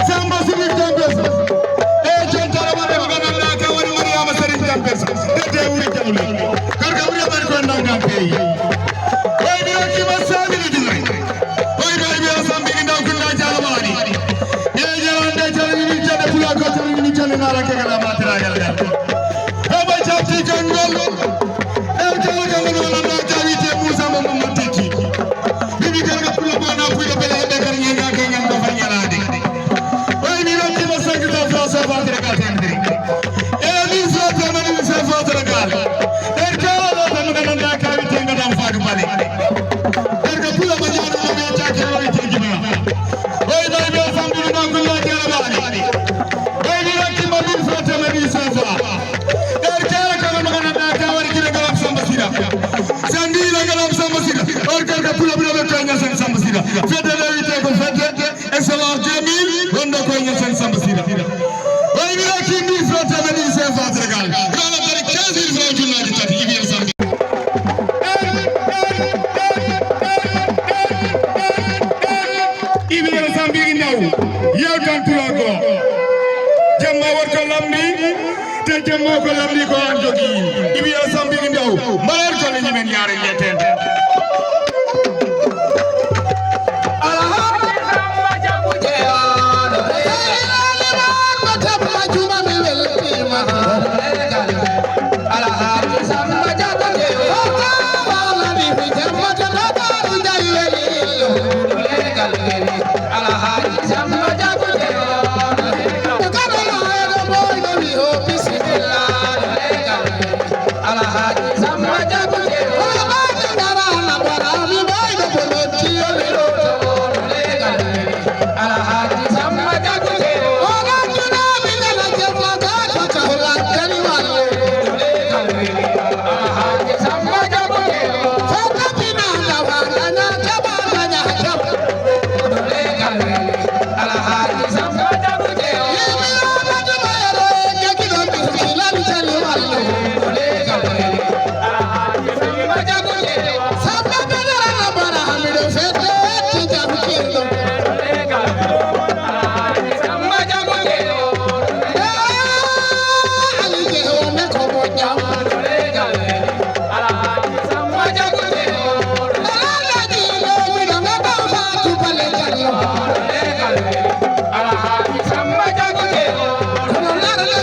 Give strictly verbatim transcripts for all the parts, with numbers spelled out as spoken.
Samba Sirif Jampes. E jontara wonde ko ganduɗa ka woni Mariama Sirif Jampes. Tete wuri jawle. Karka wuri mari ko ndanga peyi. Oy mi rokki ma sami ni dugay. Oy mi oy mi o sambi ni ndaw kunna jalmani. E jalande jalni ni jande pula ko jalni ni jande nara ke gala matira yalla. Haba jabti jangol. E jawle jangol wala na jawite Musa mo mo tiki. Bibi garga pula bona puyo bele hebe kar nyenga ke nyenga ko fanyalade. Oy mi rokki ma sangi to froso fatre ka tendri. E mi so to mani mi so fatre ka. E jawle jangol na kawite ngam fadu bale. Garga pula ma jano ma ya jake ma ite jima. Oy na be sambi na kunna jara bani. Oy ni rakki ma bin fata ma bin safa. Er kala kala ma kana da ka wari kire galam samba sira. Sandi la galam samba sira. Or garga pula pula be ko nya san samba sira. Fete da wite ko fete. Excellent deux mille. Wonda ko nya san samba sira. Oy ni rakki bin fata ma bin safa Senegal. Kala dari quinze mille francs junnaji tati ibiyar sambi. Ibiyar sambi ndaw. Yewtan tulago. Jamma wonko lamndi, te jamma ko lamndi ko an jogi. Ibiyar sambi ndaw. Mbaɗen ko leñi men yaare njeten. Alhaji Samba Jabu Jeewoɗo. Ko tabba juma mi weltima. Alhaji Samba Jabu Jeewoɗo. Wala mi mi jamma to Dakar njayi weli. Alhaji Samba Jabu Jeewoɗo. Ko kala ma e ɗo boy ɗo mi o bisimilla. Alhaji Samba Jabu Jeewoɗo. Ko ɓaade darana barami boy ɗo ko metti yo mi ɗo. Alhaji Samba Jabu Jeewoɗo. O ɗaɗɗuɗo mi nana jemma ka ko ka hola kani walle. Alhaji Samba Jabu Jeewoɗo. Fo ka pina na wala na jaba na nya jaba. Alhaji Samba Jabu Jeewoɗo. Yimi o madu mayro e ke kiɗo mi kilani jali walle. Alhaji Samba Jabu Jeewoɗo. Samba Badara na bara hamiɗo fete etti jam kirɗo. Alhaji Samba Jabu Jeewoɗo. Eh, Ali Jeewoɗo ne ko moƴƴa. Alhaji Samba Jabu Jeewoɗo. Alhaji Samba Jabu Jeewoɗo.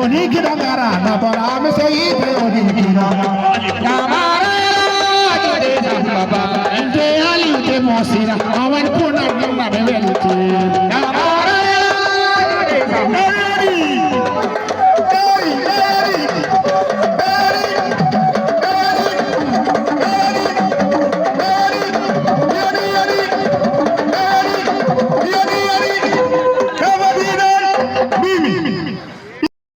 Oni kiɗo gara na bola mi sey tawi oni kiɗo. Kamara ya jude samba ba. Ente ali te mosira.